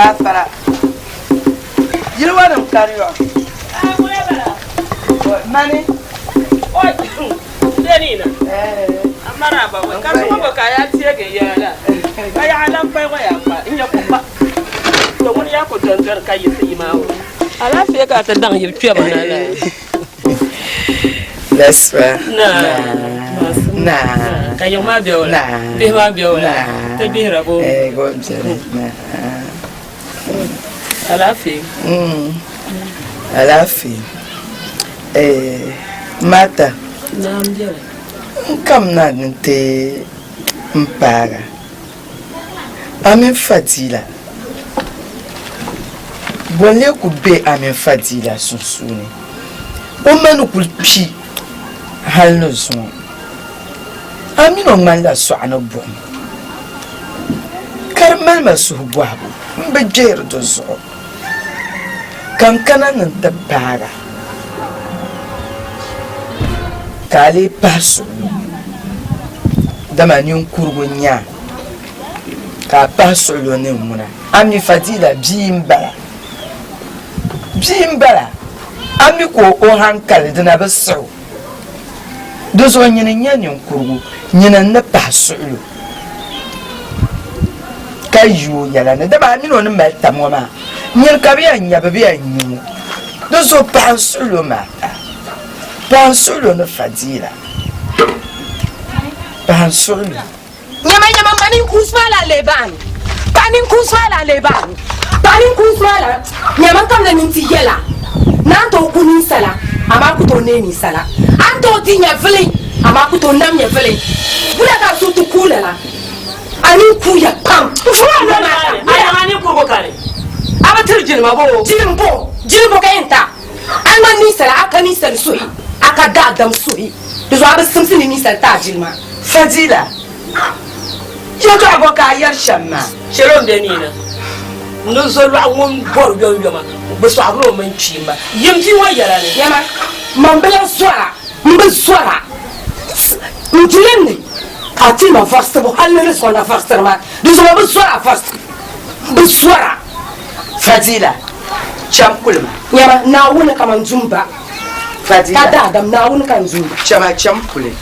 Gaafara. Yiliwanim kani yɔɣu. Mani. Alaafee ka a ti daŋ yili kpɛma na la. Lɛspa. Na. Ka yiŋ maa be wula? Bihi maa be wula? Ti bihira bo? Alaafee. Alaafee. Martha. Naam biɛli. N kamina nti m paaga a mini Fadila. Bɔ n-lee ku be a mini Fadila sunsuuni? O ma ni kul kpi hal ni zuŋɔ. A min o ŋmanila sɔɣu ni buɣim, ka di mali ma suhu bɔhigu. M bi gbihiri di zuɣu, ka n kana ni n ti paag a, ka a lee pahi suɣilo, dama ninkurigu n-nyɛ a, ka a pahi suɣilo ni ŋuna. A mi Fadila bia m-bala, bia m-bala, a mi ka o haŋkali di na bi siɣi o. Di zuɣu nyini n-nyɛ ninkurigu, nyini n-ni pahi suɣilo ka yi o yɛla ni, dama a min o ni mali tam ŋɔ maa, nyini ka bɛ yɛn nya, bɛ bi yɛn nya o. Di zuɣu pahi n suɣilo maa, pahi n suɣilo ni Fadila, pahi n suɣilo. Nyama nyama ma ninkuunsi maa la lee baani. Paɣa ninkuunsi maa la lee baani. Paɣa ninkuunsi maa la nyama kam la nini ti yɛla ni a ni tooi ku ninsala amaa ku tooi neei ninsala. A ni tooi di nyɛvili amaa ku tooi nam nyɛvili. Wula ka a suhu ti kuui lala? A nini kuuya pam. A yaŋ a ninkurugu kani? A bi tiri jilima boo? Jilim bo? Jilim bo ka yɛn ti a? A ŋmani ninsala, a ka ninsal suhi, a ka daadam suhi. Di zuɣu a bi simsi ni ninsal ti a jilima. Fadila, Yɛtɔɣa bɔ ka a yɛri shɛm maa? Shɛli o ni be niina ni zolɔɣu ŋun bɔri yomyoma bɛ sɔɣirila o mini kpiimba yim bia ŋɔ yɛla ni. Nyama, man bi lahi zɔra, m bi zɔra, n duli n ni ka a ti ma varisibu hal ni di zuɣu na varisiri ma, di zuɣu man bi zɔra varisibu, m bi zɔra. Fadila, Cham kulima. Nyama, Naawuni ka man du m ba. Fadila. Ka daadam Naawuni ka n du m ba. Chama cham kuli.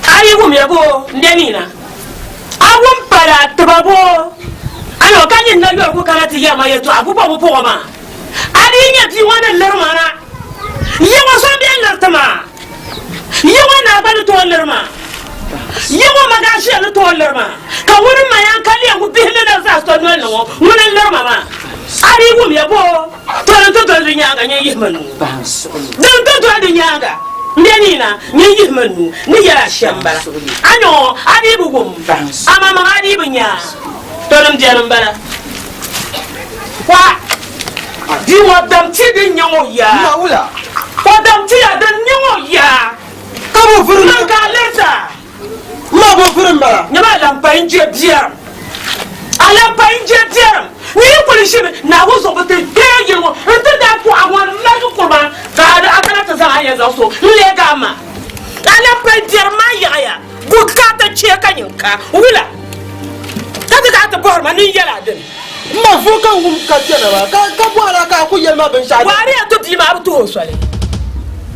A yi wumya bo n be ni na, a wum pala a tiba bo a ka nyin na yɔri ku kana ti yɛri ma yɛtɔɣa pupɔbupɔgɔ maa. A dii nya bia ŋɔ ni liri ma na, yi ŋɔ so m-be n-liri ti ma. Yi ŋɔ naa gba ni tooi liri ma. Yi ŋɔ magaashiya ni tooi liri ma. Ka ŋuni m-ma ya n-ka leegu bihi ni na zaa so noli ni ŋɔ, ŋuni n-liri ma maa? A dii wumya bo to din ti doli di nyaaŋa nyin yihimi nuu. Din ti doli di nyaaŋa m-be ni na nyin yihimi nuu ni yɛl a shɛm m-bala. A nya ŋɔ, a dii bi wum, amaŋmaŋ a dii bi nya. To din beni m-bala. Kwa di ŋɔ dam ti din nyɛ ŋɔ yaa. Ma wula? Kwa dam ti ya din nyɛ ŋɔ yaa. Ka bo vuri Man ka a lirita. Ma bo vuri m-bala. Nyama a lan payi n-je biɛrim. A lan payi n-je biɛrim. Ni yi kuli ʒimi, Naawuni zuɣu bi ti kpee yili ŋɔ nti daa pɔɣi ŋɔ n-maligi kuri maa ka a kana ti zaŋ a yɛn zaŋ so n-leegi a ma. A lan payi biɛrim maa yaɣiya. Bukaata chɛ ka nyin ka wula ka ti ka ti bɔhiri ma ni n yɛl a dini? M ma vuhi ka n wum ka kpɛna maa, ka bɔhiri a ka a ku yɛli ma binshɛɣu din. Waariya ti bia maa bi tuhi o soli.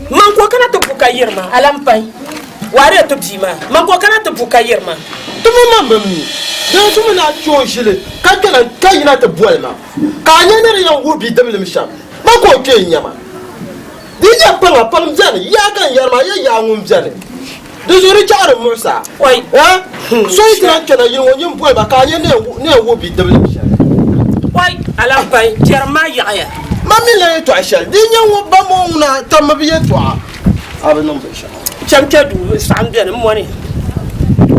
Man ka o kana ti bu ka yiri ma, a lan pahi. Waariya ti bia maa, man ka o kana ti bu ka yiri ma. Ti mi man bi mi, doo ti mi ni a kpe o ʒili ka kpɛna ka yina ti boli ma, ka a nya ni di yɛn wuhi bidimlim shɛm, man ka o kpe n-nya ma. Di yi nyɛ paŋa, paŋ beni, yaa ka n yɛri maa, ya yaa ŋun beni. Di zuɣu di chaɣiri muɣisa. Eh? So yi ti lahi kpɛna yili ŋɔ nyin boli ba ka a nya ni yɛn wuhi bidiblim shɛli. Oi! Alampai, biɛrim maa yaɣiya. Ma mi la yɛtɔɣa shɛli. Di yi nyɛ ŋun ba ma o ŋuna tammi bi yɛtɔɣa, a bi niŋ binshɛɣu. Cham kpe duu, saɣim beni, m mɔni,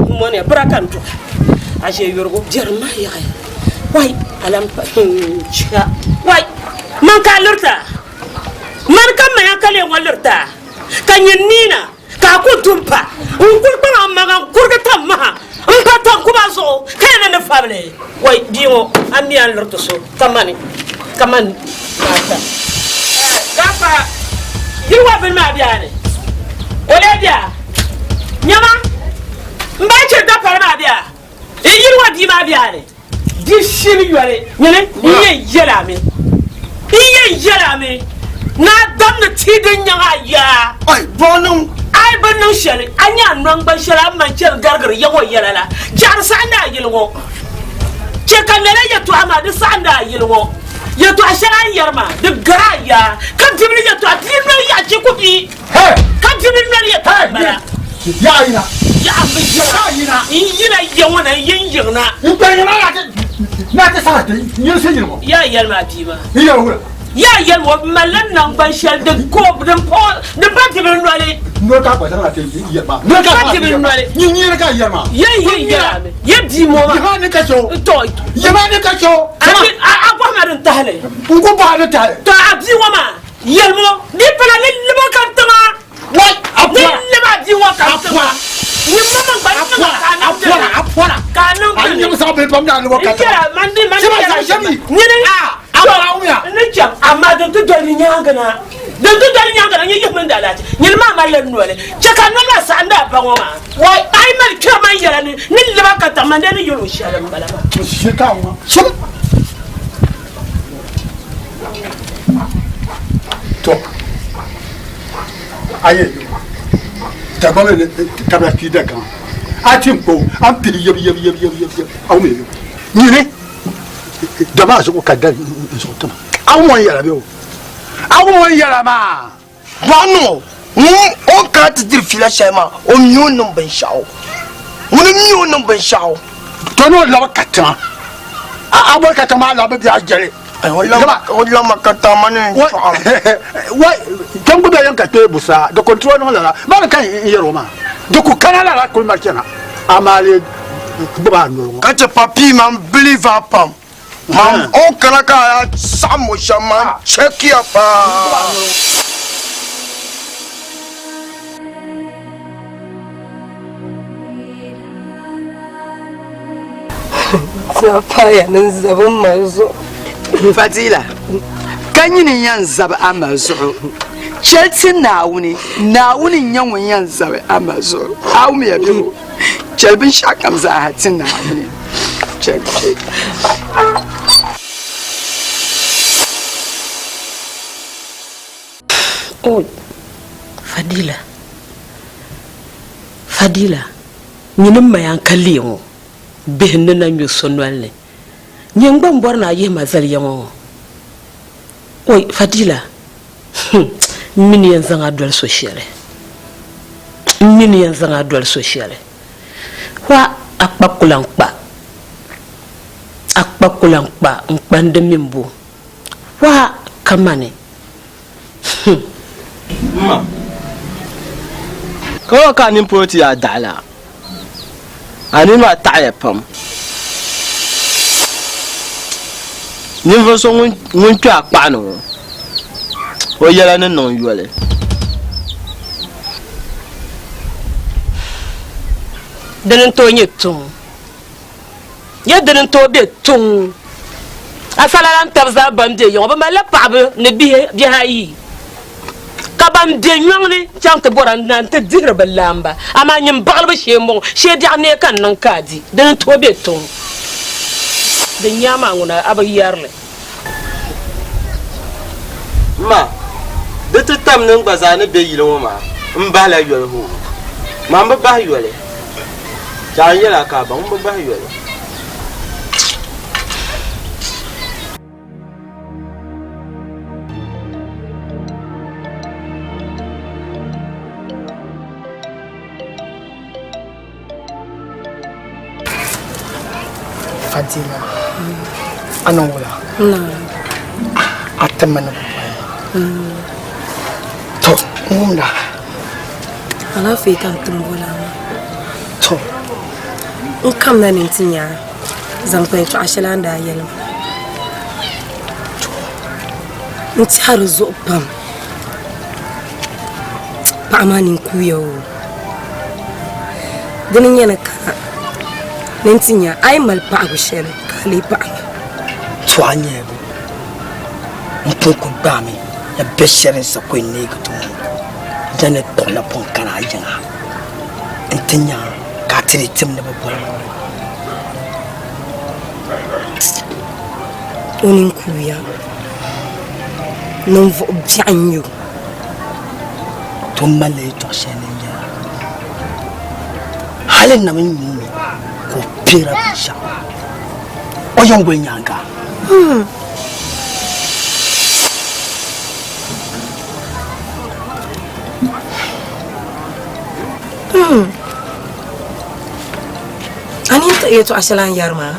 m mɔni bira ka n duɣi. A ʒe yurigu, biɛrim maa yaɣiya. Oi! Alampai, hmm, cha. Oi! Man ka a lirita? Mani ka maya ka lee ŋɔ lirita? Ka nyin niina. Ka a ku du m-pa n-kuli kpaŋ a maŋa n-kurigi tam maha m-pa taŋkuba zuɣu ka yɛli ni fabili, Wai, bia ŋɔ, a mi a ni liri ti so ka mani, ka mani Maata. Ka a pa yili wa bini maa be a ni? O lee bia? Nyama, m ba chɛ dapali maa bia? N yili ŋɔ bia maa bia ni? Di shili yoli, nyini n yɛn yɛl a mi, n yɛn yɛl a mi ni a damdi tia din nyaŋ a yaa. Ai, bɔ niŋ? A yi bi niŋ shɛli, a nya a naŋgban shɛli a ni man chani garigiri ya ŋɔ yɛla la, chɛ di saɣindi a yili ŋɔ. Chɛ ka lala yɛtɔɣa maa di saɣindi a yili ŋɔ. Yɛtɔɣa shɛli a ni yɛri maa, di gari a yaa, ka bibili yɛtɔɣa bia noli yaɣi chɛ ku bia. Ka bibili noli yɛtɔɣa m-bala. Yaɣa yina. Yaɣa bi yina. N yina ya ŋɔ na, n yi n yiŋ na. N kpɛri maa na ti saha ti yinsi yili ŋɔ. Yaa yɛli maa bia maa. N yɛli wula. Yaa yɛli o malila naŋgban shɛli din ko din po din pa bibili noli. Noli ka gba zaŋ na ti yɛri maa. Noli ka bibili noli. Nyin nyini ka yɛri maa. Yɛn yɛn yɛri a mi. Yɛ bia ŋɔ maa. Yɛ ni ka chɛ o. Tɔ. Yɛ maa ni ka chɛ o. A bɔhi ma din tahili. N ku bɔhi ni tahili. Tɔ a bia ŋɔ maa yɛlimo di pala ni libo ka tiŋa. Wai a Ni pɔra. liba bia ŋɔ ka A tiŋa. pɔra. Ni mama gba A niŋ pɔra. ka a A niŋ pɔra. A pɔra. Ka a niŋ A tili. nyɛ saɣa bihi pam ni a libo ka N yɛra man di man di Sɛba yɛra sɛba sɛbi. Nyini. A pɔra wuya. N ni chaŋ amaa din ti doli di nyaaŋa na. Din ti doli nyaaŋa na nyɛ yihi mini daalahichi. Nyini maa malila noli. Chɛ ka noli maa saɣindi a ba ŋɔ maa. Wai a yi mali kpɛri man yɛla ni ni liba ka tiŋ man dee ni yɛl o shɛli m-bala maa. N shiri ka ŋɔ. Sɛba. To a yɛ Dagbaŋ ni tabila kpii Dagaŋ a ti kpo a ni pili yeb yeb yeb yeb yeb yeb a wum yeb nyini dama zuɣu ka da n zuɣu tima a wum o ni yɛla bee o a wum o ni yɛla maa Ba niŋ ŋun o ni kana ti diri fiila shɛli maa o mi o ni niŋ binshɛɣu ŋuni mi o ni niŋ binshɛɣu. To ni o labi katiŋa a boli katiŋa maa labi bɛ a jɛli. O lama katiŋa maa ni n chɔɣim. Wai kpɛŋ gba yɛn ka kpee busaa di control niŋ lala maa ni ka n yɛri o maa di ku kana lala kuli mali chana amaa lee gbubi a noli ŋɔ. Ka chɛ papii maa n believe a pam. Mam o ni kana ka a saɣim o shɛm maa n chɛkiya paa. Tia paaya ni n zabi m ma zuɣu. Fadila, ka nyini n-yɛn zabi a ma zuɣu? Chɛli ti Naawuni, Naawuni n-nyɛ ŋun yɛn zabi a ma zuɣu. A wumya bɛ o? Chɛli binshɛɣukam zaaha ti Naawuni. Chɛli kpe. Oi, Fadila, Fadila, nyini m maya n-ka lee ŋɔ, bihi n ni na nyu so noli ni. Nyini gba m-bɔri ni a yihi ma zali ya ŋɔ ŋɔ. Oi, Fadila, hmm, m mi ni yɛn zaŋ a doli so shɛli. M mi ni yɛn zaŋ a doli so shɛli. Hwa, a kpa ku lan kpa. A kpa ku lan kpa n-kpandi mini bo. Hwa, kamani, hmm. M ma, kamani ka a nini polo ti yaa daɣi la, a nini maa taɣiya pam. Ninvuɣ so ŋun kpe a kpaɣu ni ŋɔ, o yɛla ni niŋ yoli. Dini n-tooi nyɛ tuŋ. Nyɛ dini n-tooi be tuŋ. Asala lan tab zaa ban be ya ŋɔ, bɛ malila paɣaba ni bihi ayi. Ka ban be nyɔŋ ni chaŋ ti bɔra na nti dihiri bɛ laamba. Amaa nyin baɣilibu shee m-bɔŋɔ, shee biɛɣu neei ka n niŋ ka a di, dini n-tooi be tuŋ. Din nya maa ŋuna a bi yɛri li. M ma, di ti tam ni n gba zaa ni be yili ŋɔ maa, m bahila yoli hoo. Man bi bahi yoli. Chɛ a n yɛl a ka a baŋ, m bi bahi yoli. Fadila, a niŋ wula? A timmi ni bi bɔli. To, n wumda. Alaafee ka n tim boli a maa. To. N kamina ni n ti nya a. Zaŋ kpa yɛltɔɣa shɛli a ni daa yɛli ma. N tɛha di zuɣu pam. Paɣa maa nini kuuya oo. Dini n-nyɛ ni kana ni n ti nya a yi mali paɣibu shɛli ka a lee paɣi ma. To a nyɛla bɛ n pun kuli gbaami ni bɛ shɛli n sa ko n neegi ti ŋɔ. Bɛ ni kpuɣi napɔŋ kana a yiŋa nti nya ka a ti di tim ni bɛ boli ma ni. O nini kuuya, ninvuɣ biɛɣu n-nyɛ o. To m malila yɛtɔɣ shɛli ni n-yɛra, hali n na mi nya o mi ka o peera binshɛɣu o yiŋgoli nyaaŋa. A ni tiɣi yɛltɔɣa shɛli a ni yɛri maa?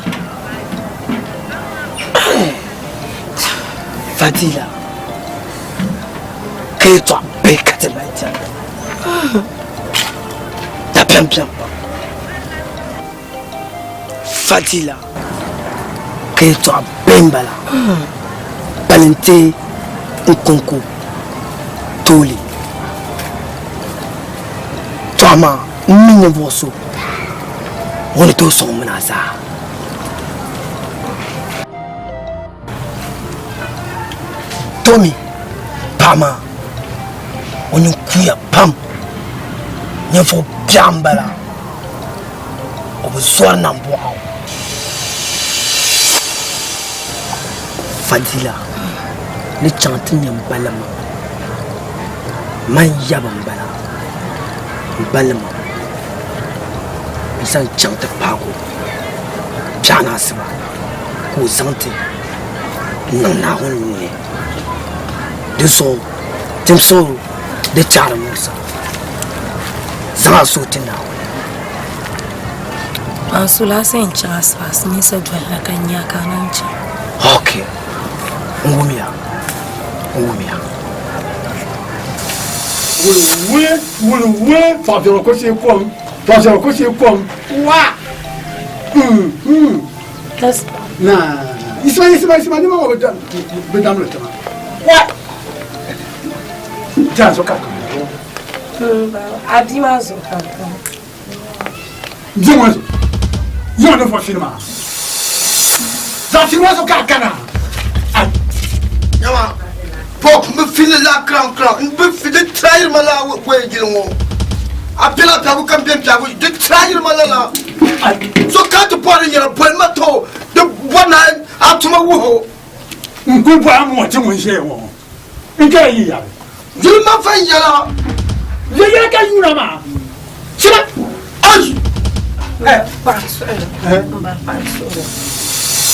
Fadila, ka yɛltɔɣa bihi ka ti mali diɛmda. Dabiɛm biɛni pam. Fadila, ka yɛltɔɣa bihi m-bala. Balintee n-kɔŋko tooli. Tɔ amaa m mi ninvuɣ so ŋun ni tooi sɔŋ m mini a zaa. Tomi paɣa maa o nini kuuya pam ninvuɣ biɛɣu m-bala. O bi zɔri nambɔɣu. Fadila ni chaŋ ti nya m balima, man yaba m-bala, m balima n-zaŋ chaŋ ti paagi o biɛɣuni asiba ka o zaŋ ti n-niŋ Naawuni nuu ni. Di zuɣu timsigu di chaɣiri Musa. Zaŋ a suhu ti Naawuni. An su laasi yɛn chaŋ asibaasi nyinsa dolila ka n nya ka a naan chaŋ. Ok, n wumiya, n wumiya. Wuli wuli wuli tɔɣisiri ko shee kom tɔɣisiri ko shee kom wa na yisima yisima yisima nima ŋɔ bi damli tiŋa wa jaa so ka A bia maa zuɣu ka n kana. Bia ŋɔ zuɣu yɛŋ ni fɔ fini maa zaɣ fini maa zuɣu ka a kana. Nyama pop mi fili la kran kran n bi di tirayiri ma la wee yili ŋɔ a bela piɛgu kam bɛ piɛgu di tirayiri ma la la so ka ti bɔri yɛra boli ma to di bɔri na a tuma wuhi o. N kuli bɔhi a ŋɔ ti ŋun ʒɛya ŋɔ n kara yi yabi. Yuli ma fa yɛla. Viɛnyɛla ka yuuna maa. Chira. Ayi. Eh. Paɣa suɣili. Eh. N bari paɣa suɣili.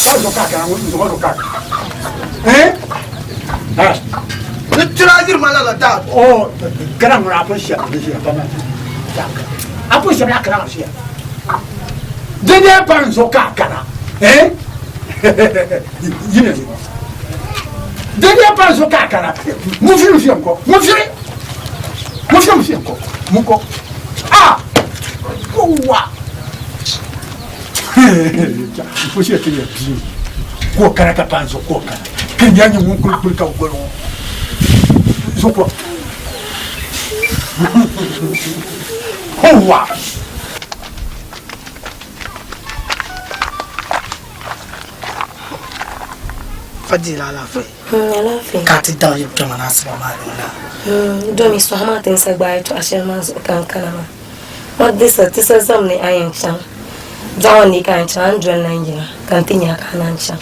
Paɣa zuɣu ka kana ŋun zuɣu zuɣu ka. Eh. Ah. Ni tira yiri ma lala daa. Oh, kana ŋun a pun shɛba ni ʒiya pa ma. A pun shɛba la kana ŋun ʒiya. Dindee pa n zuɣu ka kana. Eh. Yini zuɣu. Dindee pa n zuɣu ka kana. Mun firi fiɛm ko. Mun firi. Mun firi fiɛm ko. Mun ko. Ah. Wa. Ko shi ti ya bi. Ko kana ka pa n zuɣu ko kana. Ka nya nyɛ ŋun kuli kuli ka goli ŋɔ. Zuɣu ko. Wa. Fadila alaafee. Alaafee. Ka ti daŋ yi kpɛma na asiba maa ni na. Domi sɔhi maa ti ni sa gbaai yɛtɔɣa shɛli maa zuɣu ka n kana maa. Ŋɔ di sa ti sa zam ni a yɛn chaŋ. Biɛɣu ni ka a yɛn chaŋ a ni doli na n-yina ka n ti nya ka a naan chaŋ.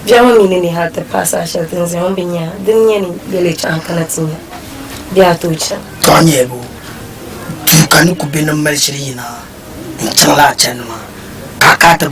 Biɛɣu ŋɔ mi ni ne hali ti paai saha shɛli ti ni zaya ŋɔ bi nya a. Dini n-nyɛ ni yɛli chaŋ n kana ti nya bee a tooi chaŋ. Tɔ a nyɛla bo duu ka ni ku be ni m mali shili yina n-chaŋ lala chandi maa ka a ka ti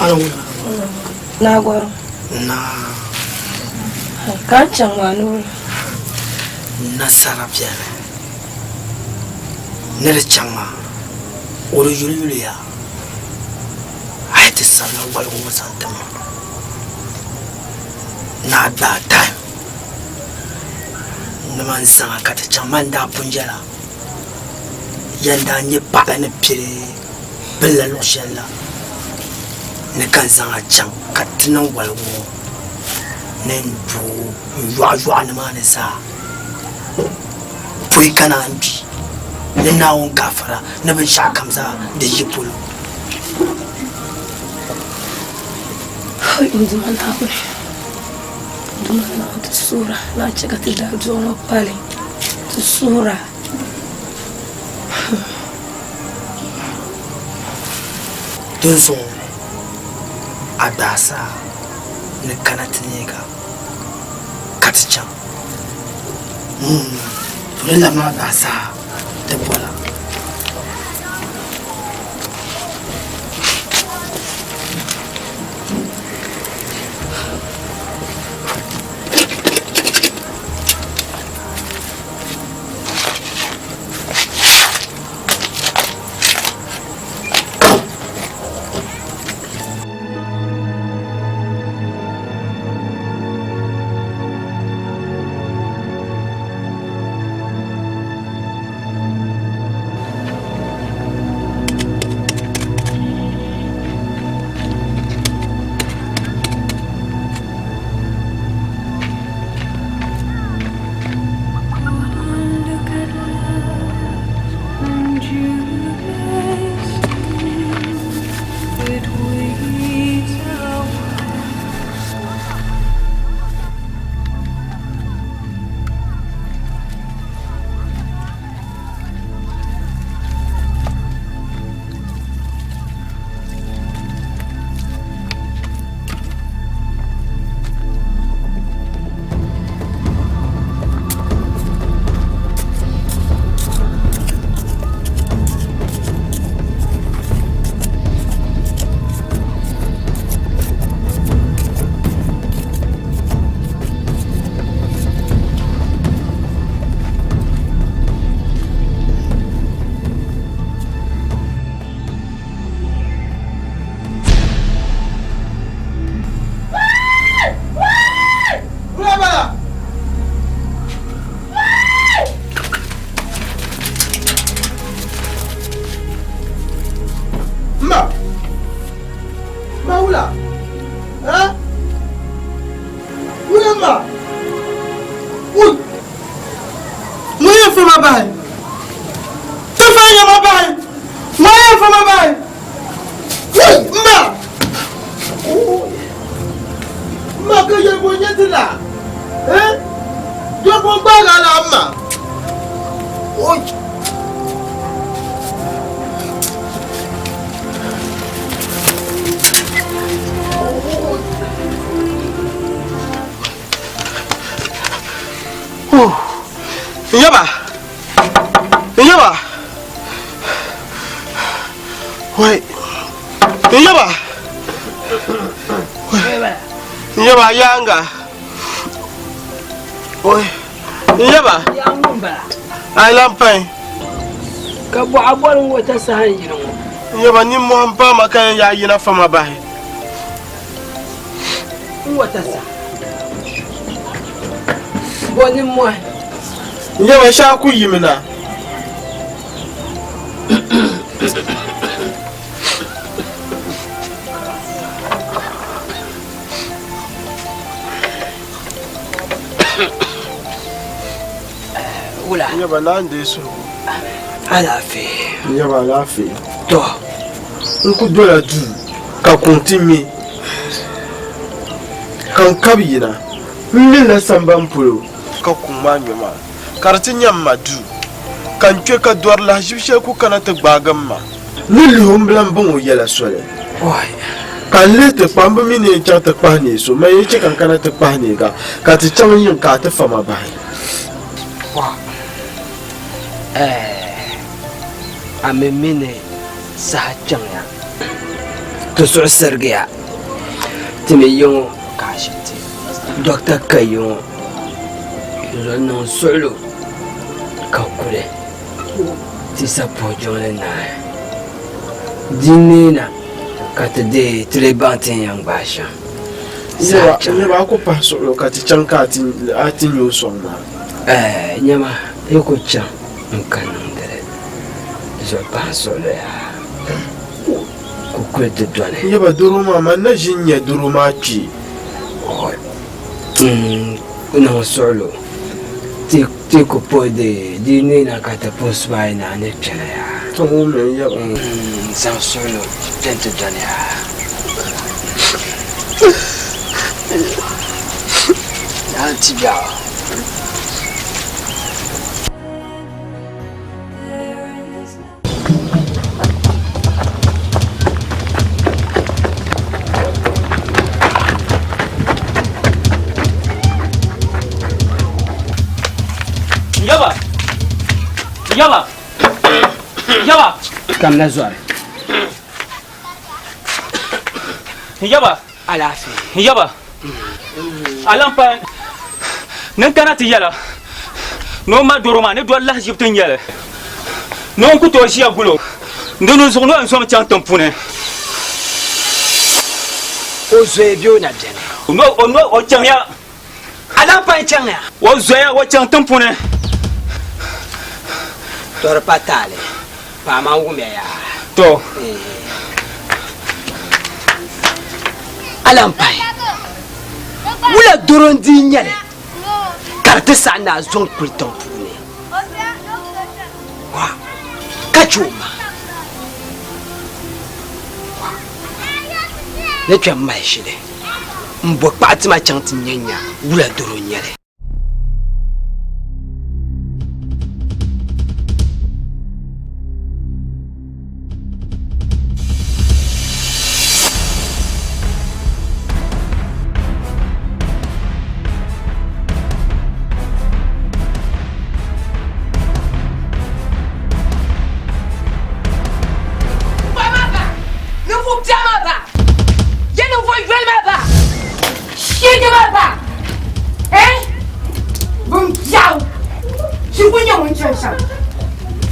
Ana ŋuna. Naa gɔrim. Naa. Ka n chaŋ maa ni wula? Nasara beni. Ni di chaŋ maa, o di yuli yuliya a yi ti sabila waligu ŋɔ zaŋ ti ma. Ni a gbaai time ni man zaŋ a ka ti chaŋ. Man daa pun yɛla yɛn daa nyɛ paɣa ni pili pilila luɣ shɛli la ni ka n zaŋ a chaŋ ka ti niŋ waligu ŋɔ ni n dooi n-yɔɣiyɔɣi nimaani zaa pɔi ka naan kpi ni Naawuni gaafara ni binshɛɣukam zaa di yi polo. Hoi n Duuma Naawuni, n Duuma Naawuni ti suhira ni a chɛ ka ti daadua ŋɔ pali, ti suhira. Dinzuɣu a daa sa ni kana ti neega ka ti chaŋ. To ni labina daa sa ti bɔla. Ma! Ma wula! Ha? Wula ma! Ui! Ŋun yɛn fa ma bahi! Ti fa nya ma bahi! Ŋun yɛn fa ma bahi! Ui! Ma! Ma ka yɛligu nyɛ ti la? Eh? Yɛligu gbaagi a la ma? Ui! Nyaba! Nyaba! Wai! Nyaba! Nyaba yanga! Wai! Nyaba! Ai lan pai. Ka bɔɣa bɔri ŋɔ ta saha n yini ŋɔ. Nyaba nimmohi m paama ka yɛn yaa yina fama bahi. N wata sa. Bɔ nimmohi. Nyaba shɛhi ku yimi na. Wula. Nyaba naa n deei suhigu. Alaafee. Nyaba alaafee. To. N ku dola duu ka kuŋ ti ŋme ka n kabi yina n lihila sambani polo ka kuŋ maa ŋme maa ka di ti nyam ma duu ka n kpe ka dɔri lahiʒibu shɛli ku kana ti gbaagi m ma. Ni lihi o m-bi lan baŋ o yɛla soli, ka n lihi ti kpa m bi mi ni yɛn chaŋ ti kpahi neei so, man yɛn chɛ ka n kana ti kpahi neei ka ka ti chaŋ yiŋ ka a ti fa ma bahi. A mi mi ni saha chaŋya. Ti suhu sirigiya. Ti mi yi ŋɔ ka ashibiti dɔkta ka yi ŋɔ n-zo niŋ suɣilo ka kuli ti sa puhi jiŋli naai. Di neena ka ti deei ti lee baŋ ti ni yɛn gbaai shɛm. Saha chaŋ. Nyama a ku pahi suɣilo ka ti chaŋ ka a ti nya o sɔŋ maa? Ɛɛ, nyama yi ku chaŋ n ka niŋdili zuɣu pahi suɣilo yaa. Ku kuli di dɔni. Nyama doro maa, man na ʒi n-nya doro maa kpee. Ɔi, n niŋ suɣilo ti ku puhi di di neena ka ti puhi subayi naa ni kpɛna yaa. Tɔ ŋun mi n-yaba. N zaŋ suɣilo kpɛn ti dɔni yaa. Naa ti biɛɣu. Yaba! Yaba! Yaba! Kamina zɔri. Yaba! Alaafee. Yaba! Alampa ni n kana ti yɛla ni o ma doro maa ni doli lahiʒibiti n-nyɛ li ni o ku tooi ʒiya gul o di ni zuɣu ni o yɛn zom chaŋ tiŋ puuni. O zoya bee o na beni? O chaŋya. Alampa n-chaŋya. O zoya, o chaŋ tiŋ puuni. Tɔ di pa taali, paɣa maa wumya yaa. Tɔ. Alampahi, wula doro n-dii nyɛ li ka di ti saɣi ni a zo n-kuli tiŋ puuni? Wa, ka chɛ o ma. Wa, ni kpe m-mali shili m-bo kpaɣu ti ma chaŋ ti nya nya wula doro n-nyɛ li.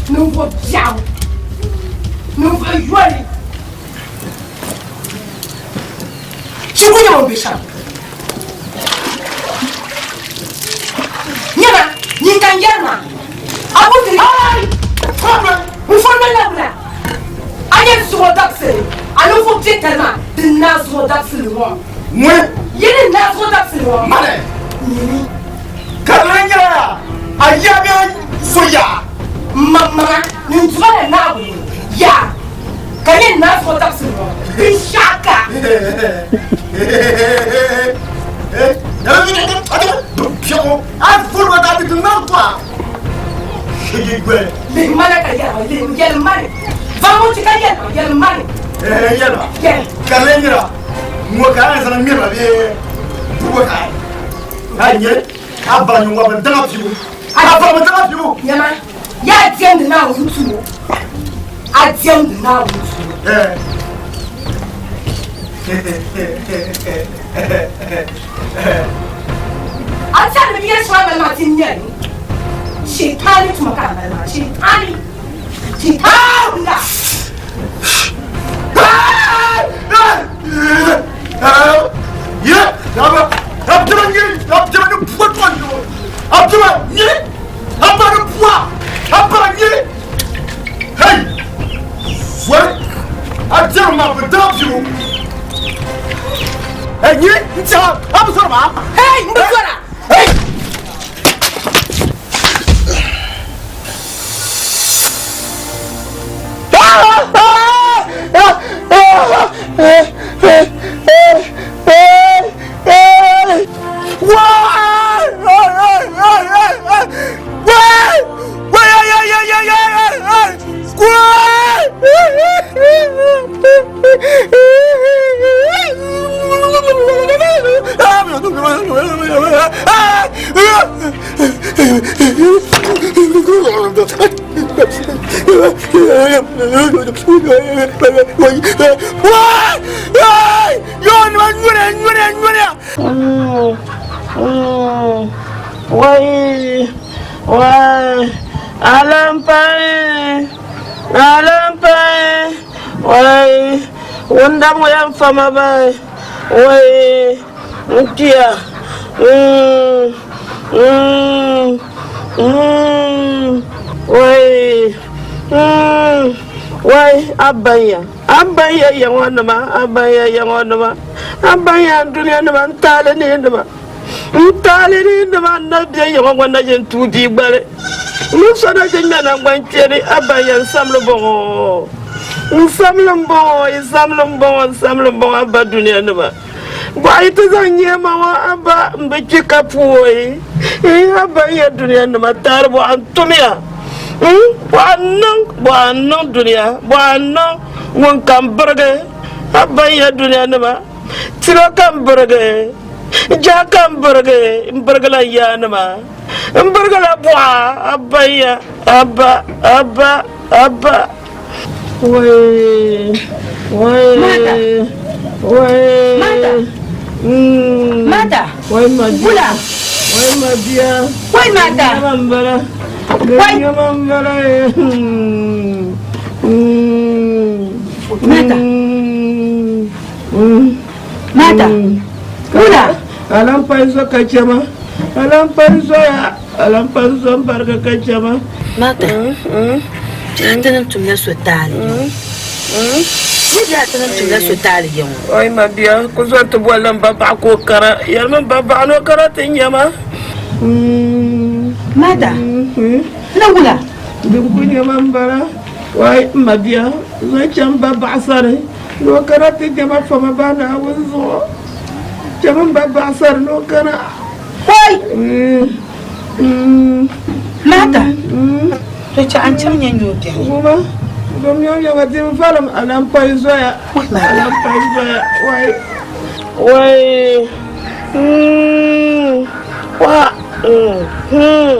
Ninvuɣ biɛɣu, ninvuɣ yoli, chi ku nyɛ ŋun be shɛm. Nyama, nyin ka n yɛri maa, a ku ti n fɔri ma labina, a nyɛ zuɣu dabisili, a ninvuɣ biɛtali maa di naai zuɣu dabisili ŋɔ. Ŋuni? Yi ni naai zuɣu dabisili ŋɔ. Mani? Nyini. Ka di lan nyɛla a ya bee so ya? M maŋmaŋa ni n duɣila Naawuni ya, ka nyɛ Naa zuɣu dabisili ŋɔ binshɛɣu ka. Lihi ma na ka yɛli ma, yɛlim ma ni va ŋɔ chɛ ka yɛli ma, yɛlim ma ni. Yɛli. Ka di lan nyɛla ŋɔ ka a yɛn zaŋ ŋmɛri ma bee buɣa ka a nyɛ a ba nyuŋɔ bin daŋa pibu a ba bin daŋa pibu. Nyama yaa diɛmdi Naawuni tumo a diɛmdi Naawuni tumo. A tɛri ni binyɛri shɛŋa mali maa ti n nyɛli shitaani tuma ka a mali maa shitaani shitaani la. Hey, n bi zɔra. Wai! Wai! Alampai! Alampai! Wai! Wundam ŋɔ yɛn fama bai! Wai! N kpiya! Mm! Mm! Mm! Wai! Mm! Wai! A banya! A banya ya ŋɔ nima! A banya ya ŋɔ nima! A banya n dunia nima n taali ni nima! N taali ni nima n na be ya ŋɔ ŋɔ na ʒin tuui bia gbali! N ni so na ʒin ŋmɛ naŋgbankpeeni a banya n samli bɔŋɔ! N samli m-bɔŋɔ! N samli m-bɔŋɔ! N samli m-bɔŋɔ! A ba dunia nima! Bɔɣa yi ti zaŋ nyɛ ma ŋɔ a ba m bi kpi ka pooi a ba n ya dunia nima taali bɔɣa n tumiya bɔɣa n niŋ bɔɣa n niŋ dunia bɔɣa n niŋ ŋun kam birigi a ba n ya dunia nima tilo kam birigi jahi kam birigi n birigila n yaa nima n birigila bɔɣa a ba n ya a ba a ba a ba Wai wai Mata. Wai Mata. Mata. Wai ma bia. Wula. Wai ma bia. Wai mata. Nyama n bala. Wai. Nyama n bala. Mata. Mata. Wula. Alampai zo ka chema. Alampai zo ya. Alampai zo n barigi ka chema. Mata. Biɛhi ti niŋ tumla so taali. Ni biɛhi ti niŋ tumla so taali ya ŋɔ. Oi ma bia, ku zo nti bolli m ba baɣa ka o kana. Yɛlimi m ba baɣa ni o kana ti nya ma. Mata, ni wula? Din ku nya ma m-bala. Oi m ma bia, zo chaŋ m ba baɣa sani ni o kana ti nya ma fama bahi Naawuni zuɣu. Chami m ba baɣa sani ni o kana. Oi! Mata, to chɛ a ni chaŋ nya nyoo biɛhi. Goma, gom nyoo nyɛma di n valim alampai zoya. Alampai zoya, wai. Wai. Mm. Wa. Mm. Hmm.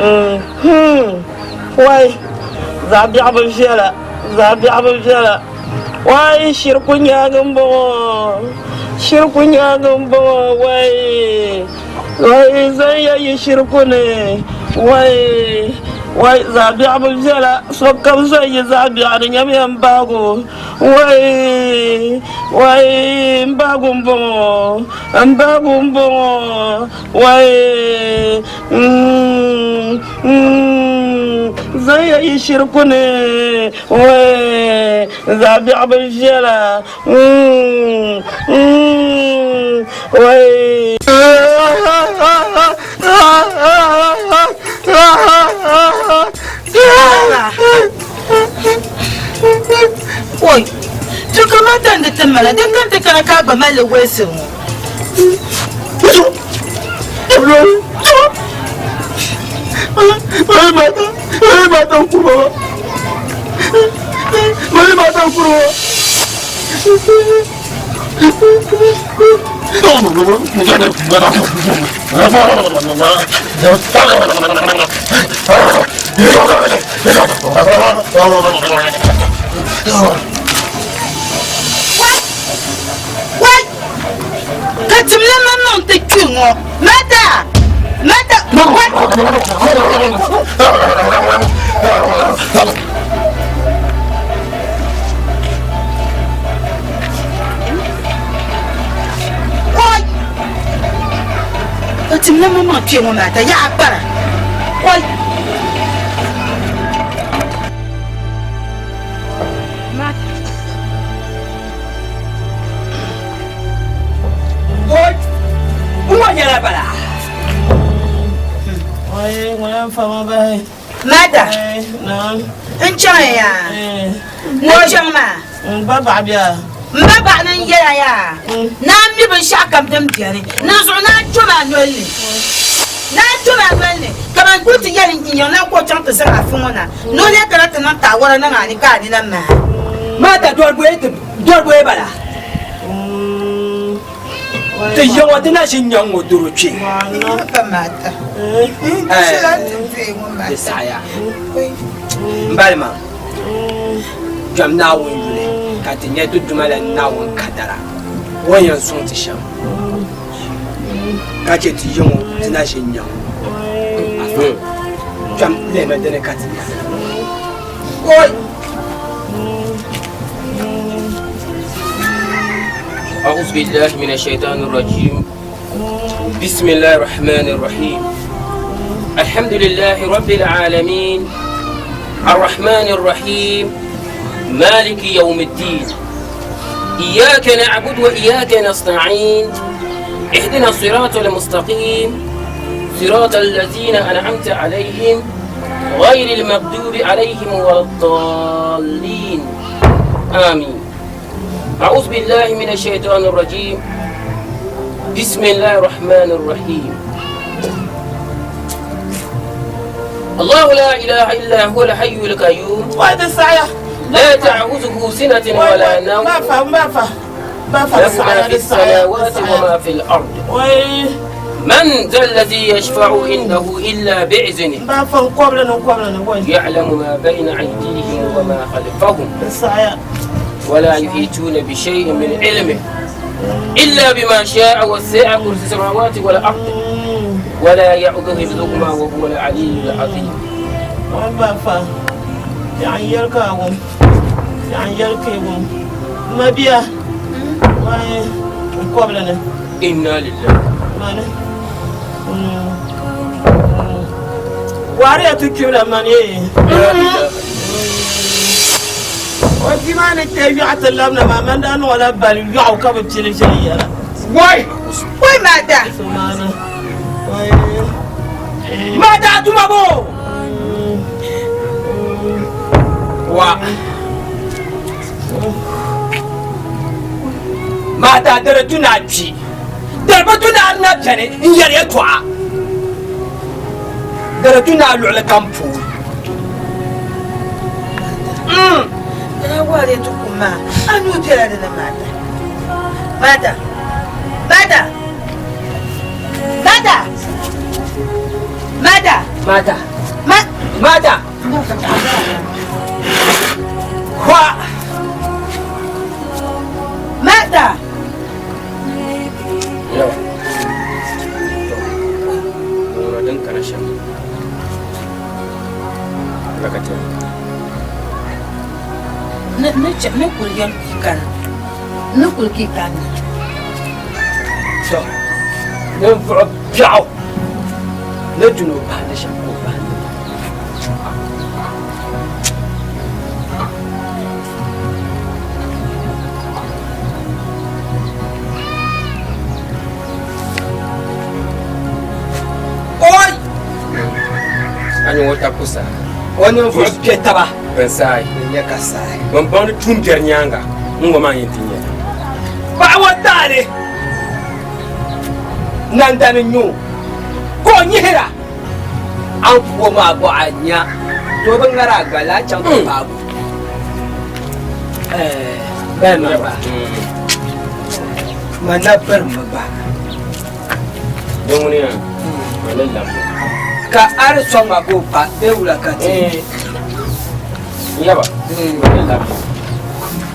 Mm. Hmm. Wai. Zaɣ biɛɣu bi viɛla. Zaɣ biɛɣu bi viɛla. Wai shiri ku nyaagi m-bɔŋɔ. Shiri ku nyaagi m-bɔŋɔ. Wai. Wai zaŋ ya yi shiriku ni, wai wai zaɣ biɛɣu bi viɛla, sokam zaŋ yi zaɣ biɛɣu ni nyamiya m baagu, wai wai m baagu m-bɔŋɔ, m baagu m-bɔŋɔ, wai mm mm zaŋ ya yi shiriku ni, wai zaɣ biɛɣu bi viɛla. Oi, to kamata n di ti mala din kan ti kana ka gba mali wolisiri ŋɔ. Wai! Ka timla maŋmaŋ ti kpi ŋɔ. Mata! Mata! Wai! Wai! Ka timla maŋmaŋ kpi ŋɔ Mata, yaɣa kpara. Wai! Mata, n chaŋ yaa, n chaŋ maa. M ba baɣa bia. M ba baɣa ni n yɛla yaa, ni a mi binshɛɣu kam din beni, ni zuɣu ni a tom a noli ni, ni a tom a noli ni, kaman kul ti yɛli n yiŋ na ka o chaŋ ti zaŋ afi ŋɔ na, ni o lee kana ti niŋ taawara niŋ a ni ka a nina maai. Mata dɔri bɔye bala. Ti ya ŋɔ ti na ʒi nyaŋ ŋɔ doro kpe. Di saɣiya. M balima, dɔm Naawuni yuli ka ti nya ti Duuma la Naawuni kadara o ni yɛn sɔŋ ti shɛm ka chɛ ti ya ŋɔ ti na ʒi nyaŋ ŋɔ. Kpɛm lihimi dini ka ti nya. Oi! أعوذ بالله من الشيطان الرجيم بسم الله الرحمن الرحيم الحمد لله رب العالمين الرحمن الرحيم مالك يوم الدين إياك نعبد وإياك نستعين اهدنا الصراط المستقيم صراط الذين أنعمت عليهم غير المغضوب عليهم ولا الضالين آمين أعوذ بالله من الشيطان الرجيم بسم الله الرحمن الرحيم الله لا إله إلا هو الحي القيوم لا تعوزه سنة ولا نوم له ما في السماوات وما في الأرض من ذا الذي يشفع عنده إلا بإذنه يعلم ما بين أيديهم وما خلفهم ولا يحيطون بشيء من علمه إلا بما شاء وسع كرسي السماوات والأرض ولا يعوده حفظهما وهو العلي العظيم إنا لله Wariya ti kpibila mani ye. O bia maa ni kpe yɔɣu ti labina maa, mani daa niŋ o la bali yɔɣu ka bi pili viɛnyɛla. Wai! Wai Mada! Mada duma bo! Wa! Mada diri tu na kpi. Diri bi tu na na beni n yɛri yɛtɔɣa. Diri tu na luɣili kam puuni. Lala waari ti kum maa, a nuu bela di ni Mada. Mada! Mada! Mada! Mada! Mada! Mada! Hwa! Mada! Yawa. Ŋuna din kana shɛm. La ka tɛm. Ni ni chɛ ni kuli yɛli ka yi kana. Ni kuli ka yi kana. To, ninvuɣ biɛɣu ni du ni o bahindi shɛm ka o bahindi li. Oi! A nyɛ ŋɔ tabi ku saai. O ninvuɣ biɛ taba. Bɛn saai. Bɛ nyɛ ka saai. Bɛn baŋdi tuun biɛri nyaaŋa n-ŋɔ maa yɛn ti nyɛ. Paɣa ŋɔ taali nandani n-nyɛ o ka o nyihira. A ni ku o maa bɔ a nya to bi ŋari a gba laa chaŋ ti paabu. Bɛn ma ba. Ma na birimi gba. Din ŋuni yaa, ma ni labimi. Ka a di sɔŋ ma ka o pa bee wula ka ti? N yaba, ma ni labimi.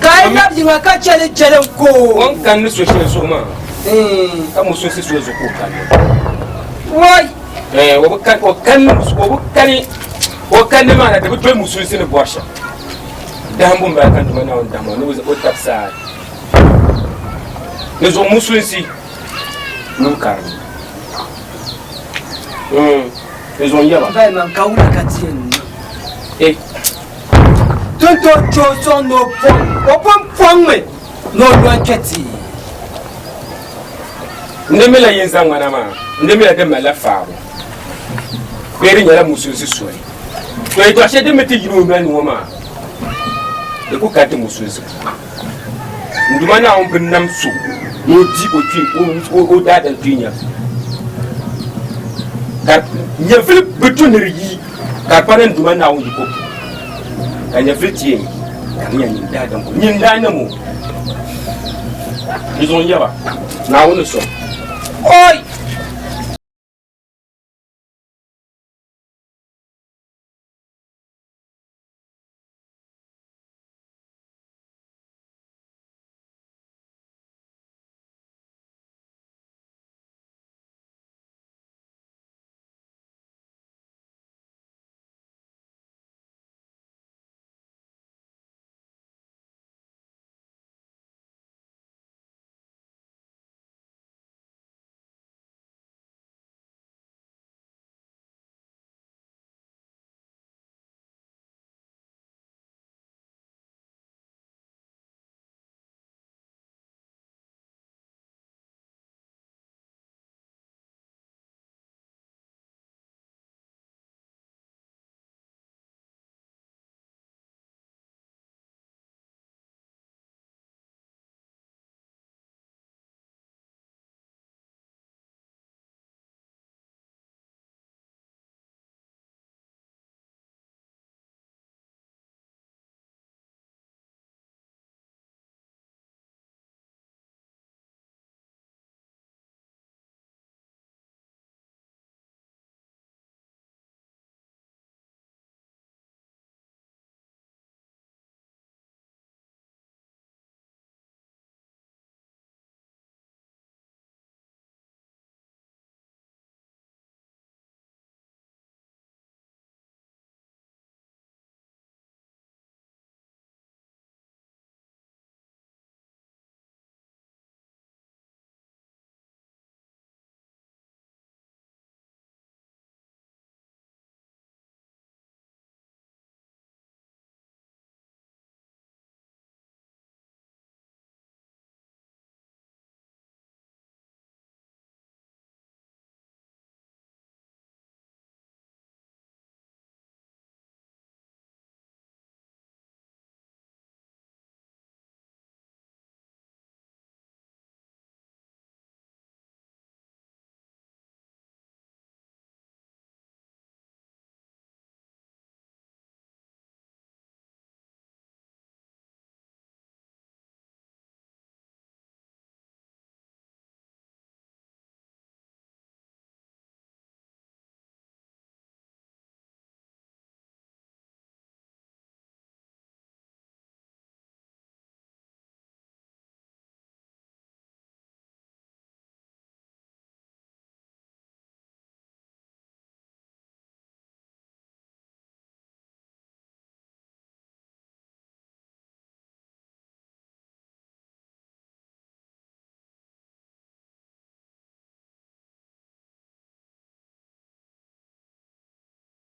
Ka a yi labi yiŋa ka chɛ li jɛli n-ko o. O ni kani so shɛli zuɣu maa, ka musulinsi soli zuɣu ka o kani. Wai! O bi kani, o kani, o bi kani, o kani maa na di bi doli musulinsi ni bɔri shɛm. Dahimbu m-bala ka n Duuma Naawuni dahim o ni o tabi saai. Ni zuɣu musulinsi nuu karili. Ni zuɣu n yaba. Bai man ka wula ka ti yɛn niŋ? Eh. Ti ni tooi chɛ o sɔŋ ni o pɔŋ, o pun pɔŋmi ni o lɔn kpɛ ti. N di mila yin zaŋ ŋmana maa, n di mila din malila faabu bee di nyɛla musulinsi soli. To yɛtɔɣ shɛli din mi ti yini o noli ni ŋɔ maa, di ku kariti musulinsi puuni. N Duuma Naawuni bi nam so ni o di o kpi o daadam kpi nyɛvili. Ka nyɛvili bi tu ni di yi ka di pa ni n Duuma Naawuni yiko puuni. Ka nyɛvili ti yɛn yi ka di nyɛla nyin daadam ko nyin daa nam o. Di zuɣu n yaba Naawuni ni sɔŋ. Oi!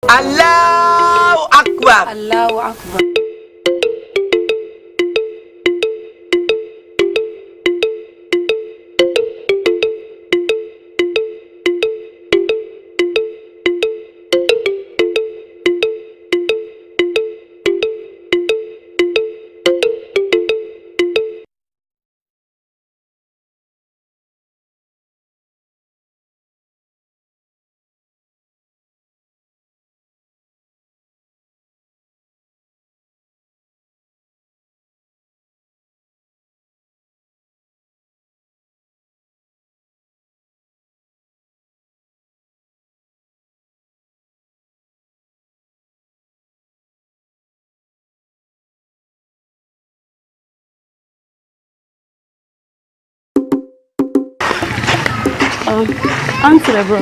Allahu Akbar. Allahu Akbar. Answer bro.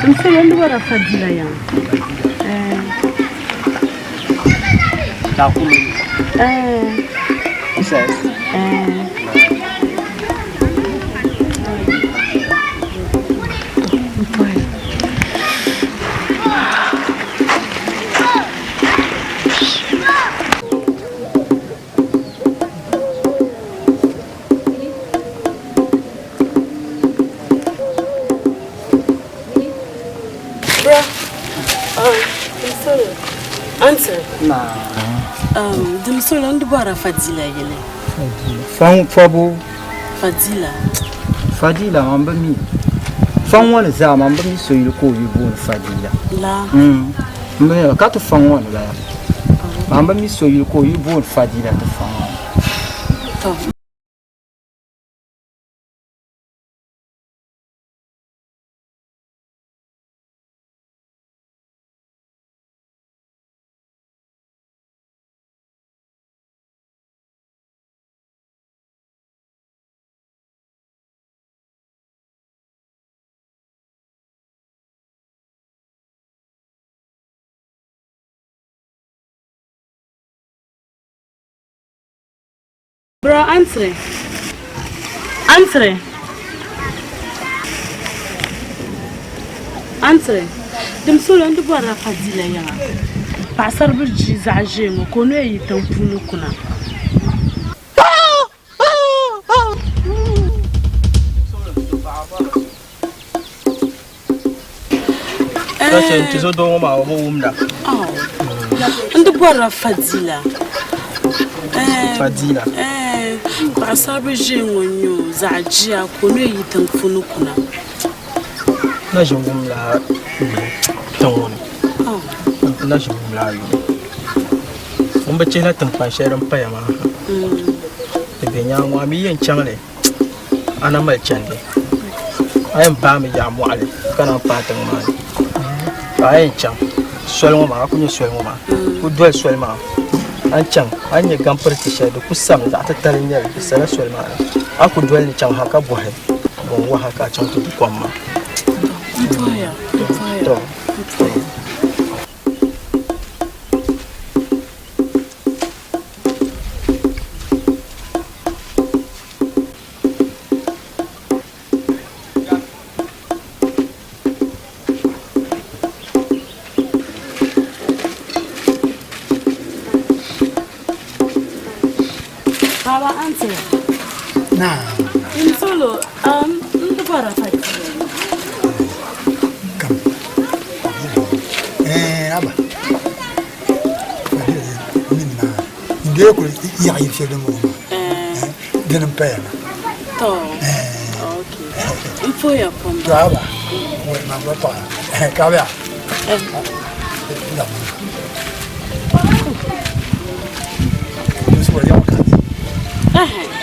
Msolo ndi bora fadila ya. Eh. Takumi. Eh. Isas. Eh. Bro. Msolo. Answer. Na. Dimsolo ndi bora fadila yele. Fan fabu. Fadila. Fadila man bi mi. Fan ŋɔ ni zaa man bi mi so yuli ka o yuli booni Fadila. La. N bi mi ka ti fan ŋɔ ni bala. Man bi mi so yuli ka o yuli booni Fadila ti fan ŋɔ ni. To. Bro, answer. Answer. Answer. Dimsolo ndi bɔrila Fadila yiŋa. Paɣasaribili ʒi zaɣ ʒee ŋɔ ka o noya yi tiŋ puuni kuna. N di bɔrila Fadila. Fadila. Paɣasaribili ʒee ŋɔ n-nyɛ o zaɣ jia ka o noya yi tiŋ puuni kuna. Na ʒi wumla yuli tiŋ ŋɔ ni. N na ʒi wumla yuli. Ŋun bi chihila tiŋkpan shɛli din paya maa ha. Di be nyaaŋa ŋɔ, a mi yɛn chaŋ li a na mali chandi. A yɛn paami yaɣi mɔɣili ka naan paai tiŋ maa ni. Ka a yɛn chaŋ soli ŋɔ maa, a ku nya soli ŋɔ maa, ku doli soli maa a ni chaŋ a ni nya gampiriti shɛli di ku sami zaɣ titali n-nyɛ li, di sala soli maa ni. A ku doli li chaŋ ha ka bɔhi bɔn waha ka a chaŋ ti du kom maa. Tɔ! Baba Ante. Na. Msolo, ndi bɔra Fadila. Kam. Eh, aba. Fadila min na. Ndiye ku yaɣi yili shɛli din bɔŋɔ maa. Dini m-paya maa. To. Okay. M puhiya pam. To aba. Wai ma gba paɣa. Kabiya.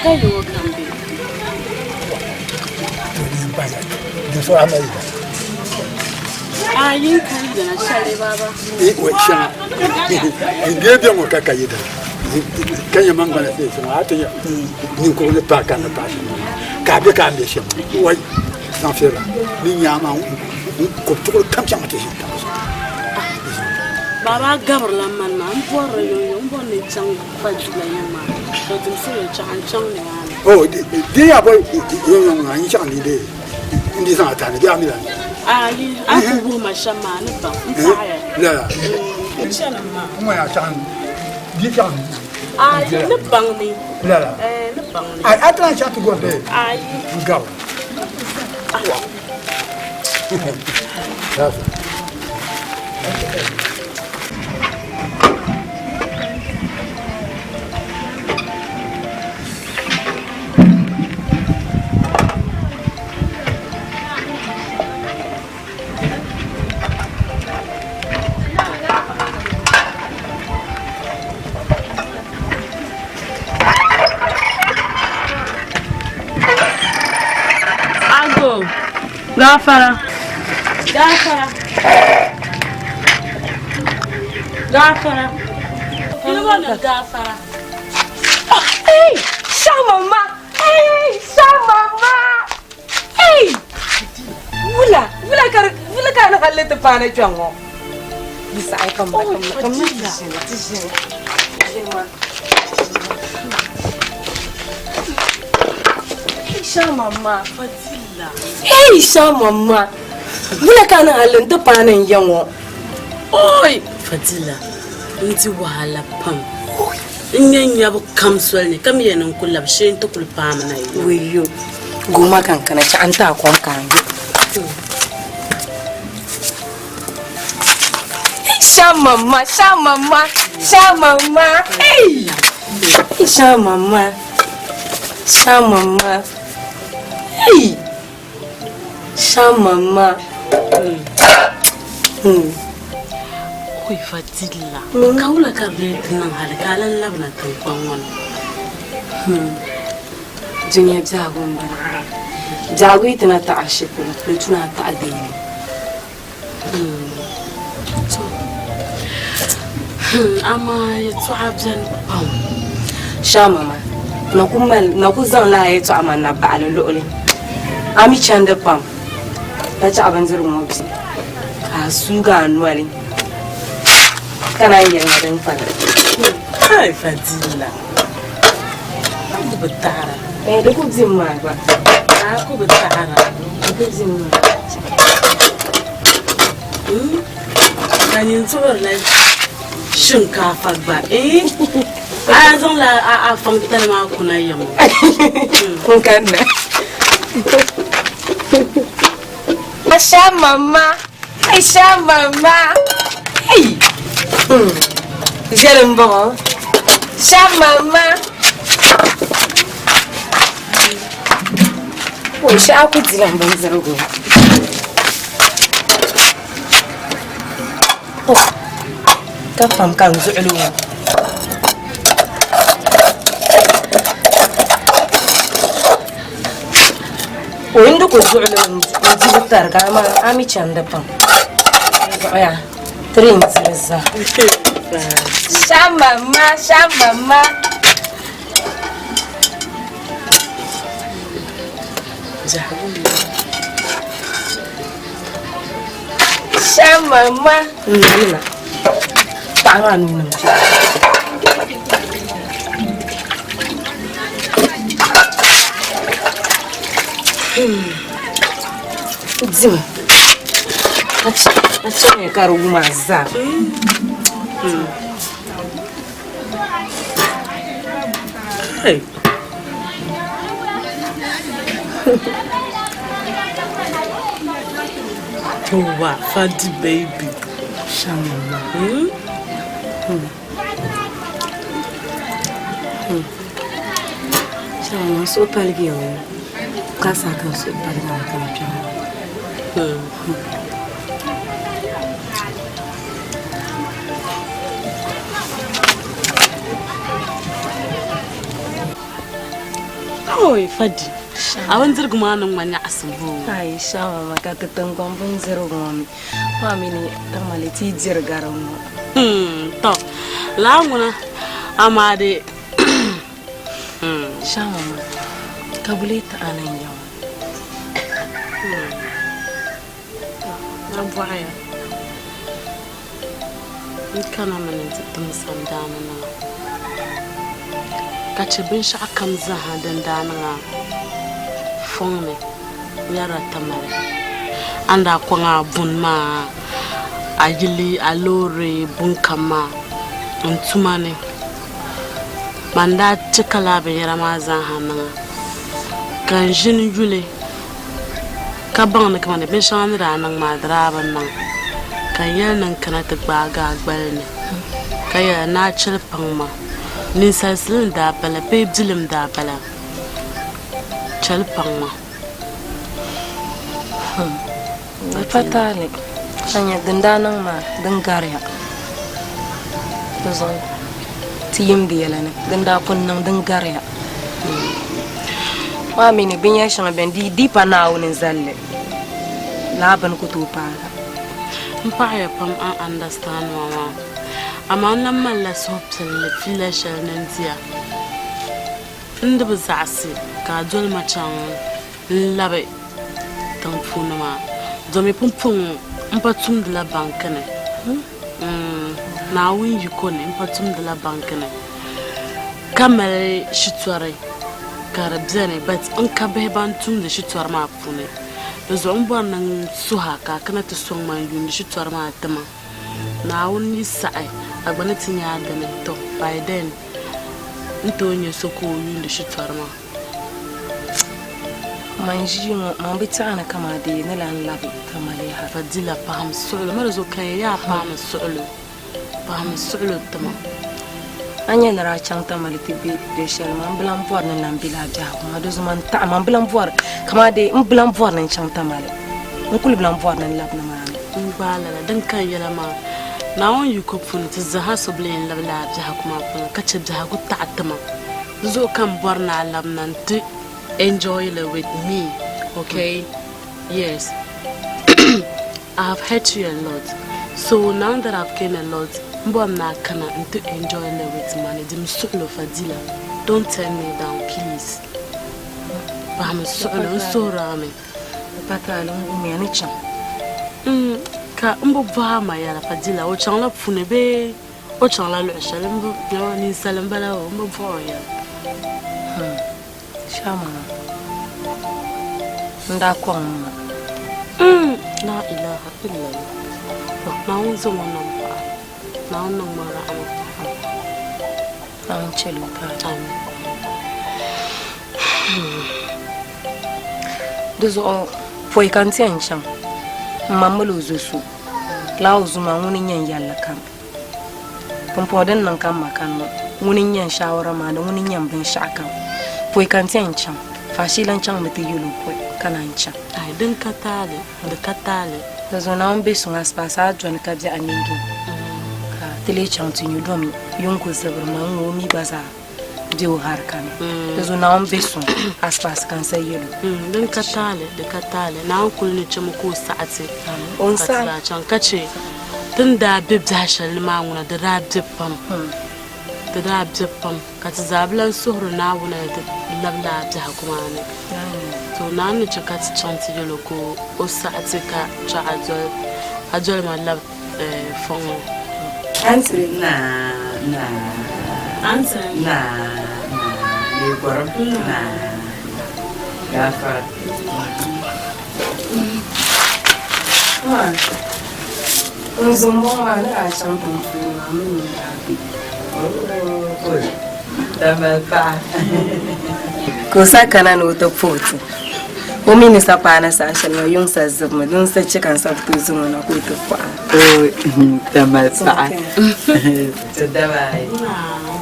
Ka yi ŋɔ kam be. To din m-paya. Din so ama yi da. A yin ka yi dana shɛli baba. Wai shɛŋa. N dee bɛ ŋɔ ka ka yi dana. Ka nyɛ man gbana see shɛŋa a ti nyɛ ninkurigu ni paai ka ni paai shɛm ka a bɛ ka a bɛ shɛm wai zaŋ feela ni nyaama n kɔbi tuɣuli kam chaŋ ti ʒini tabi zuɣu. Baba gabirila mani maa n bɔrili yomyom n bɔri ni n chaŋ Fadila yiŋ maa to dimsili n chaŋ n chaŋ nimaani. Oh, di yaa bɔ yomyom ŋɔ n chaŋ ni di n di zaŋ a tani bɛ a mi la. Ayi, a ku wuhi ma shɛm maa, ni baŋ. N paɣiya. Lala. N chani maa. N ŋɔ yaa chaɣ di chaɣ Ayi, ni baŋ ni. Lala. Eh, ni baŋ ni. Ayi, a ti lahi chaɣ ti gɔri bee? Ayi. N garo. Ago, gafara. Gafara. Gafara. Ilma gafara. Hey, Shamama! Hey, Shamama! Hey! Wula, wula ka wula ka ni halli ti paana kpɛŋ ŋɔ. Di saɣi kam na kam na kam na ti ʒini ti ʒini. Ʒini Hey, Shamama. Hey, Shamama. Wula ka ni halli n-ti paana n ya ŋɔ. Oi, Fadila, n di wahala pam. N nya nyabu kam soli ni ka mi yɛn ni n ku labi shee n-ti kuli paami na yi. Wayo, goma ka n kana chaɣ n ti a kom ka n yu. Shamama, shamama, shamama, hey! Shamama, shamama, hey! Shamama. Oi Fadila, ka wula ka bɛ ti niŋ hali ka a lan labina tiŋkpaŋ ŋɔ ni? Dunia biɛhigu m-bala. Biɛhigu yi ti na taɣi shɛli polo, di tu ni a taɣi deei li. To, amaa yɛtɔɣa beni pam. Shamama, na ku mali, na ku zaŋ lala yɛtɔɣa maa na baɣili luɣili. A mi chandi pam ka chaɣ bindirigu ŋɔ bi ka a suugi a noli ka naan yɛli ma din kpalim. Kai Fadila, a ku bi taɣira. Eh, di ku bim maa gba. A ku bi taɣira. Di ku bim maa. Ka nyin tuɣirila shinkaafa gba, eh? A zaŋla a faŋtali maa kuna ya ŋɔ. N kanna. Aisha mama, Aisha mama. Hey. Viɛli m-bɔŋɔ. Aisha mama. O shɛɣu ku dila n bindirigu. Oh, ka pam ka n zuɣuli ŋɔ. O n di ku zuɣuli n dibu tariga amaa a mi chandi pam. Zuɣuya tiri n diri zaa. Shamama, shamama. Shamama. N-nalina. Paɣa maa nuu niŋ kpɛma. Dimi a chɛmi ka di wum a zaa. Hey. Towa, Fadi baby. Shamama. Hmm? Hmm. Hmm. Shamama, so paligi o. Ka sa ka so paligi a kana kpɛma. Hmm. Oi, Fadi. A bindirigu maa ni ŋma nyaɣisim boo. Ai, Shamama, ka ti tiŋgbani bindirigu ŋɔ mi. Maa mi ni tamale ti yi diri gari ŋɔ. To, laa ŋuna, amaa di. Shamama, ka buli ti a ni n-ya ŋɔ? Na bɔɣiya. N kana mi ni nti tim sandaani niŋ a, ka chɛ binshɛɣu kam zaaha din daa niŋ a fɔŋ ni nyarila tamali. A ni daa kɔŋ a buni maa, a yili, a loori, bunkam maa n tuma ni. Man daa chɛ ka lala binyɛra maa zaaha niŋ a, ka n ʒini yuli ka baŋ ni kamani binshɛŋa ni daa niŋ maa di daa bi niŋ, ka n yɛli ni n kana ti gbaagi a gbali ni ka yɛli ni a chɛli paŋ ma. Ninsalisili n-daa bala bee bilim daa bala? Chɛli paŋ ma. Di pa taali a nya din daa niŋ maa din gariya. Di zuɣu ti yim di yɛla ni din daa pun niŋ din gariya. Maa mi ni binyɛr shɛŋa beni di di pa Naawuni n-zali li lala bini ku tooi paagi. M paɣiya pam a understand ma maa amaa n lan malila suhupiɛlli fiila shɛli ni n diya. N di bi zaɣisi ka a doli ma chaŋ n-labi tiŋ puuni maa, domi pumpɔŋɔ m pa tumdila banki ni. Naawuni yiko ni m pa tumdila banki ni ka mali shitɔri ka di beni but n ka bihi ban tumdi shitɔri maa puuni. Di zuɣu m bɔri ni n suhi a ka a kana ti sɔŋ ma n-yuundi shitɔri maa ti ma. Naawuni yi saɣi a gba ni ti nya a dini, tɔ by then n tooi nya so ka o yuundi shitɔri maa. Man ʒii ŋɔ, man bi tɛɣi ni kaman di ni lan labi Tamale yaha. Fadila, pahim suɣilo. Ma di zuɣu ka n yaa pahimi suɣilo, pahimi suɣilo ti ma. A nya ni daa chaŋ Tamale ti be luɣ shɛli maa, m bi lan bɔri ni n lan be lala biɛhigu maa. Di zuɣu man taɣi, man bi lan bɔri, kaman dee m bi lan bɔri ni n chaŋ Tamale. N kul bi lan bɔri ni n labi nimaani. N gbaai lala din ka n yɛla maa, Naawuni yiko puuni ti zaa so bi lee n-labi lala biɛhigu maa puuni ka chɛ biɛhigu taɣi ti ma. Di zuɣu ka m bɔri ni a labina nti enjoy li with me, okay? Yes, I have hurt you a lot, so now that I've gained a lot, m bɔri ni a kana nti enjoy li with ma ni dim suɣilo Fadila, don't turn me down please. Pahimi suɣilo, n suhiri a mi. Di pa taali n wumiya ni chaŋ. Ka m bi bɔhi a ma yɛla Fadila, o chaŋla puuni bee o chaŋla luɣ shɛli? M bi, nyama ninsal m-bala o, m bi bɔh o yɛla. Shama, n daa kɔŋ m ma. La ilaha illallah. To, Naawuni zaŋ o niŋ paɣa. Naawuni niŋ ma rahama. Naawuni chɛli o taali. Amin. Di zuɣu pɔi ka n ti yɛn chaŋ, m ma mali o zo so, lala o zo maa ŋuni n-nyɛ n yɛlli kam. Pumpɔŋɔ din niŋ ka m ma kani ŋɔ, ŋuni n-nyɛ n shaawara maa ni ŋuni n-nyɛ m binshɛɣu kam. Pɔi ka n ti yɛn chaŋ, faashee lan chaŋmi ti yɛl o pɔi ka naan chaŋ. Ai, din ka taali, di ka taali. Di zuɣu Naawuni be suŋ asibaasi a dɔni ka biɛɣu neegi ka ti lee chaŋ ti nyu domi yuŋ ku zibiri ma n-ŋɔ o mi gba zaa be o harika ni. Di zuɣu Naawuni be suŋ asibaasi ka n sa yɛl o. Din ka taali, di ka taali. Naawuni kul ni chɛmi ka o saɣi ti O ni ka ti saɣi. daa chaŋ ka chɛ ti ni daa be biɛhi shɛli ni maa ŋuna di daa be pam. Di daa be pam ka ti zaa bi lan suhiri Naawuni ni ti labi lala biɛhigu maa ni. To Naawuni ni chɛ ka ti chaŋ ti yɛl o ka o saɣi ti ka chɛ a doli ma labi fɔŋ ŋɔ. Naa, naa, naa, naa, gɔrim, naa, gaafara. N zumbɔŋɔ maa ni daa chaŋ tiŋ puuni maa mini o daa be. Ka o sa kana ni o ti puhi ti. O mi ni sa paana saha shɛli maa yuŋ sa zibimi din sa chɛ ka n sa bi tooi zaŋ o na ka o ti puhi a. Tamali paɣa ti daba ayi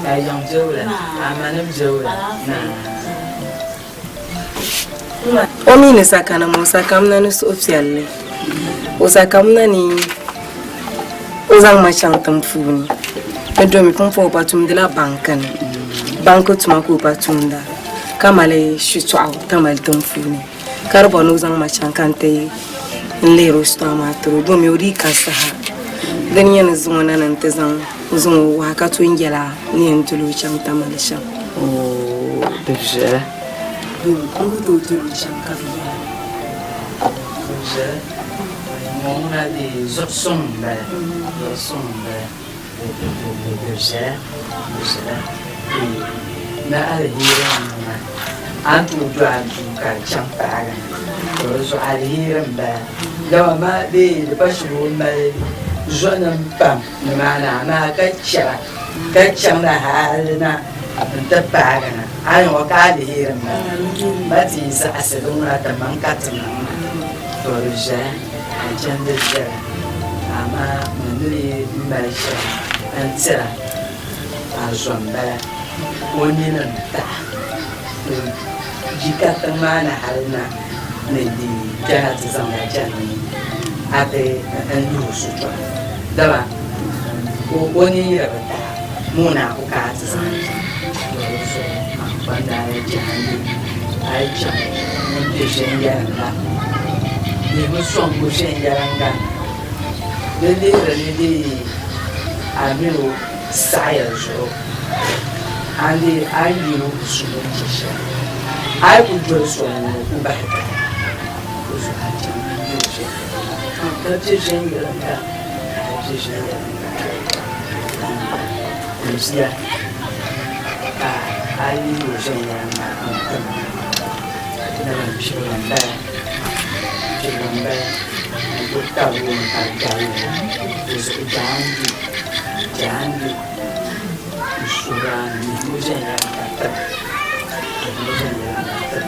ka yiŋ bɛ wula a manim bɛ wula O mi ni sa kana maa o sa kamina ni suhupiɛlli o sa kamina ni o zaŋ ma chaŋ tiŋ puuni ni domi pumpɔŋɔ o pa tumdila banki ni banki tuma ka o pa tumda ka mali shitɔɣu Tamale tiŋ puuni ka di bɔri ni o zaŋ ma chaŋ ka n ti n lihiri o shitɔɣu maa tiri o domi o dii ka saha dini nyɛ ni zaŋ o na ni n ti zaŋ o wahi ka tooi yɛla ni yɛn doli o chaŋ Tamale shɛm. Di viɛla. N ku tooi doli o chaŋ ka bi yɛla. Di viɛla. Ŋɔ ŋuna dee zuɣu suŋ m-bala. Zuɣu suŋ m-bala. Di viɛla. Di viɛla. Ni aliheri n-niŋ a, a ni tooi do a duu ka di chaŋ paagi a. To di zuɣu aliheri m-bala. Dama ma bee di pa shiri o mali zɔnim pam nimaani, amaa ka chɛ ba ka chaŋ na hal na nti paagi na. A ni ŋɔ ka a lihiri ma, ma ti yi zaɣisi di ŋuna ti maŋ ka ti niŋ ma, to di viɛla, a chandi viɛla, amaa man ni lee mali shɛli n-tira a zo m-bala, o nini n-taɣi to yi ka tiŋ maa ni hal na ni di kpɛna ti zaŋda chani a ti n luhi sochɔŋ, dama o nini yi di bi taɣi ma o naan ku ka a ti zaŋ chaŋ. To di zuɣu man kpamdi a ni jahandi a yi chaŋ ŋun be viɛnyɛliŋga, lihimi sɔŋbu viɛnyɛliŋga di lihiri ni dee a min o saɣiya zuɣu, a ni a yi yuli o suhu ni chɛ shɛli, a yi ku doli soli ŋɔ o ku bahi taba, o zuɣu a chaŋ ŋun be viɛnyɛliŋga ka be viɛnyɛliŋga ka a be viɛnyɛliŋga n bia ka a yi lihi o viɛnyɛliŋga n-tim dama kpibu m-bala, kpibu m-bala n-kuli tabi o mi ka gali o di zuɣu jaandu jaandu n-suhiri a ni lihimi o viɛnyɛliŋga tim lihimi o viɛnyɛliŋga tim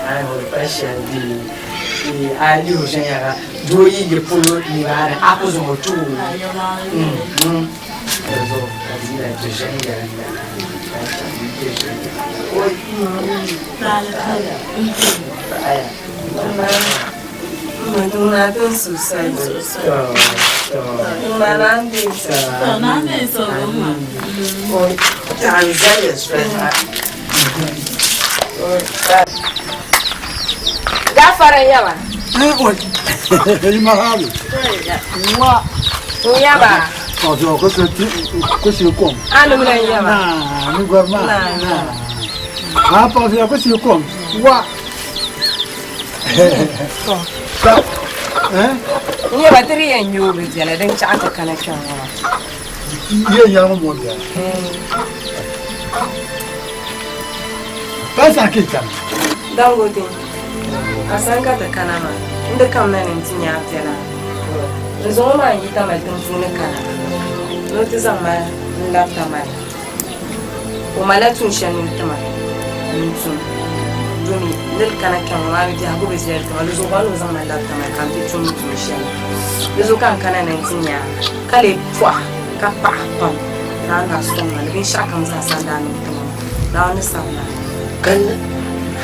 a ni o di pa shɛli bee a yi lihi o viɛnyɛliŋga doo yi yi polo nimaani a ku zaŋ o ti o di zuɣu ka di yila ti viɛnyɛliŋga ka chaŋ n-ti viɛnyɛliŋga oi paɣaya. Gafara yaba. Yaba. Anumla yaba. Wa. N yaba ti di yɛn nyɛ o bi viɛla din chaɣ ti kana kpɛŋ ŋɔ maa. Yɛ nyɛla ŋun mɔri biɛla. Pa saha ka yi chani? Dangote, a sani ka ti kana maa, n di kamina ni n ti nya a viɛla. N zaŋ o maa n-yi Tamale tiŋ puuni kana ni o ti zaŋ ma n-labi Tamale. O malila tuun shɛli ni n-ti ma ni n tum domi ni di kana kpɛŋ ŋɔ maa mi biɛhigu bi viɛli ti ma di zuɣu bɔri ni o zaŋ ma labi Tamale ka n ti tum tuun shɛli. Di zuɣu ka n kana ni n ti nya a ka lee pɔhi ka paɣi pam ni a ni daa sɔŋ ma ni binshɛɣu kam zaa sa n daa niŋ ti ma maa Naawuni ni sabi ma. Ka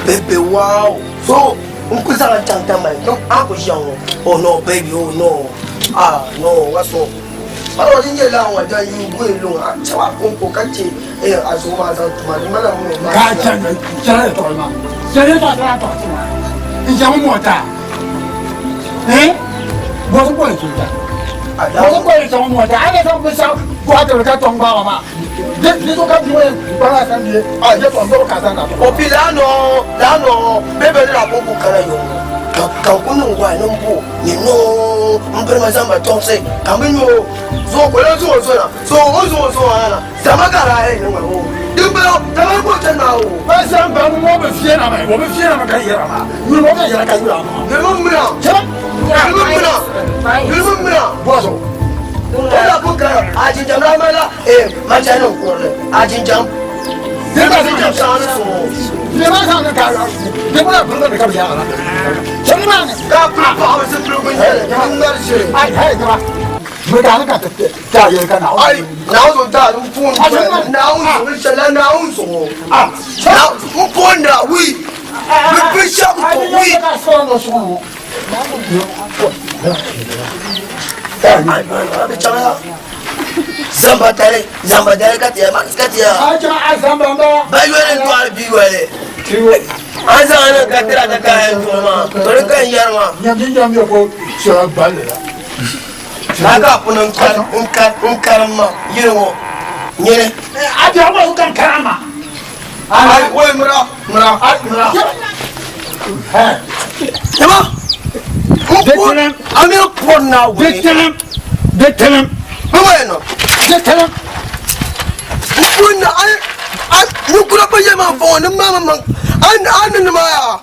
baby wow so n ku zaŋ chaŋ Tamale a ku ʒiya ŋɔ oh no baby oh no ah no what's up Bala din nyɛ laa ŋɔ dan yi goyi luŋ a chɛba konko ka chɛ a zuɣu maa zaŋ tuma di ŋmanila ŋun maa Ka chɛ chɛla yɛtɔɣili maa chɛla yɛtɔɣa chɛla tɔɣa ti maa n chɛmi mɔta eh bɔsi kɔli tuta bɔsi kɔli chɛmi mɔta a bɛ zaŋ binshɛɣu bɔhi tibili ka tɔŋ gbaaba maa di di zuɣu ka bia ŋɔ yɛn kpaŋ a sani bɛ a yɛtɔɣa n gbubi ka a zaŋ na tɔŋ. O pi laa nɔ laa nɔ bɛ bɛ la konko kana yɔŋ ka ka ku niŋ wahi ni bo ni no n birima zamba tɔŋsi ka mi nyo zuɣu ko la zuɣu zona so o zuɣu zuɣu ana zama ka daa yɛn niŋ o din bala zama ko chani maa o ba zan ba ŋɔ bi fiɛna mi o bi fiɛna mi ka yɛra maa yuli o ka yɛra ka yula maa yuli mi mina yuli mi mina yuli mi mina bɔzo o la ko ka a jinjam la ma la eh ma chani n kurili a jinjam Niriba jinjam shɛŋa ni so niriba zaŋ ni ka niriba biriba ni ka bi yaara chani maa ni ka pili paɣaba zipiligu nyɛli n ŋmari ʒiri ai hai niriba bi daa ni ka ti ti a yɛli ka Naawuni ai Naawuni daa n puun Naawuni zuɣu shɛla Naawuni zuɣu n puun na wi bi bi shɛba to wi bi chaŋ ya zamba dali zamba dali ka tiya ka tiya ba yoli n dɔɣiri bi yoli an zaŋ ni ka tira ka kaaya duɣu maa to di ka n yɛri maa maa ka puni n kari n kari n karim ma yili ŋɔ nyini ai woi mira mira mira Yama n pun a mi pun na wuli Bɛ no n pun na ai ai ninkura pa yɛ maa fɔŋɔ ni maa ma ai ai ni nima yaa.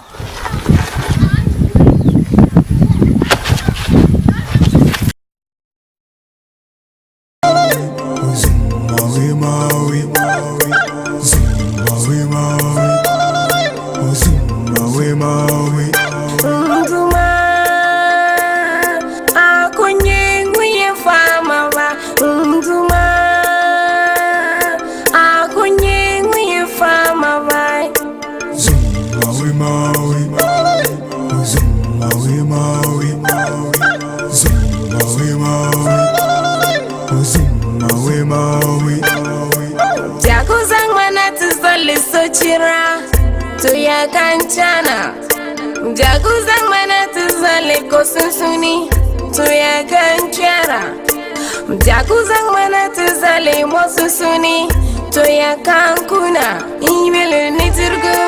Biɛhigu zaŋ ma na ti zali sochira, to ya ka n chana. Biɛhigu zaŋ ma na ti zali ko sunsuuni, to ya ka n kpɛra. Biɛhigu zaŋ ma na ti zali mɔ sunsuuni, to ya ka n kuna. N yuli nudirigu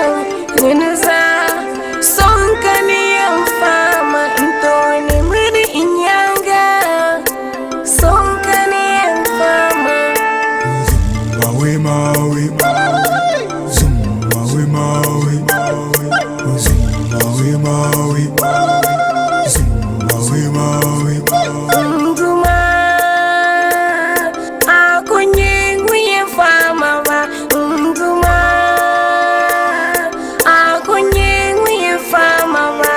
ni nuzaa, so n-kani yɛn faai ma n tooni mini n nyaaŋa. So n-kani yɛn faai ma. N Duuma, a ku nyɛ ŋun yɛn faai ma ba. N Duuma, a ku nyɛ ŋun yɛn faai ma ba.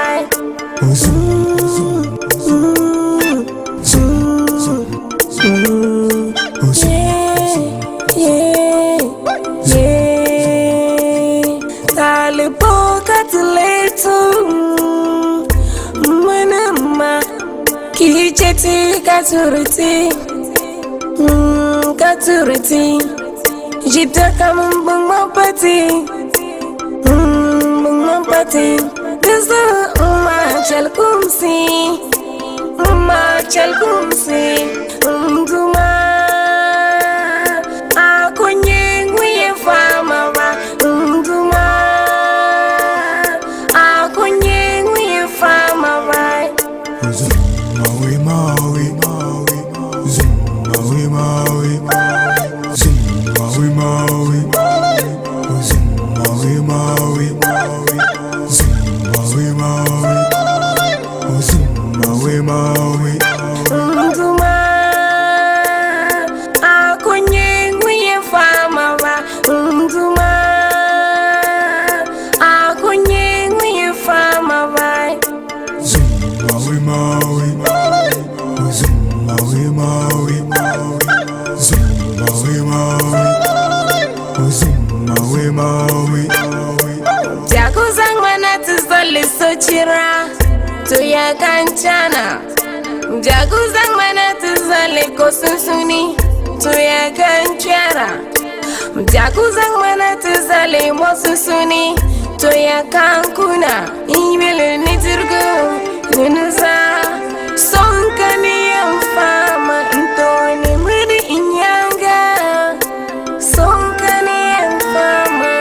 Talibo ka ti lee tum mini ma ka yi chɛ ti ka turi ti, ka turi ti. Ʒibita kam m-bi ŋma pa ti, m-bi ŋma pa ti. Di zuɣu m ma chɛli kumsi, m ma chɛli kumsi. N Duuma, a ku nyɛ ŋun yɛn faai ma ba. N Duuma, a ku nyɛ ŋun yɛn faai ma ba. N Duuma, a ku nyɛ ŋun yɛn faai ma ba. N Duuma, a ku nyɛ ŋun yɛn faai ma ba. Biɛhigu zaŋ ma na ti zali sochira, to ya ka n chana. Biɛhigu zaŋ ma na ti zali ko sunsuuni, to ya ka n kpɛra. Biɛhigu zaŋ ma na ti zali mɔ sunsuuni, to ya ka n kuna. N yuli nudirigu ni nuzaa, so n-kani yɛn faai ma n tooni mini n nyaaŋa. So n-kani yɛn faai ma.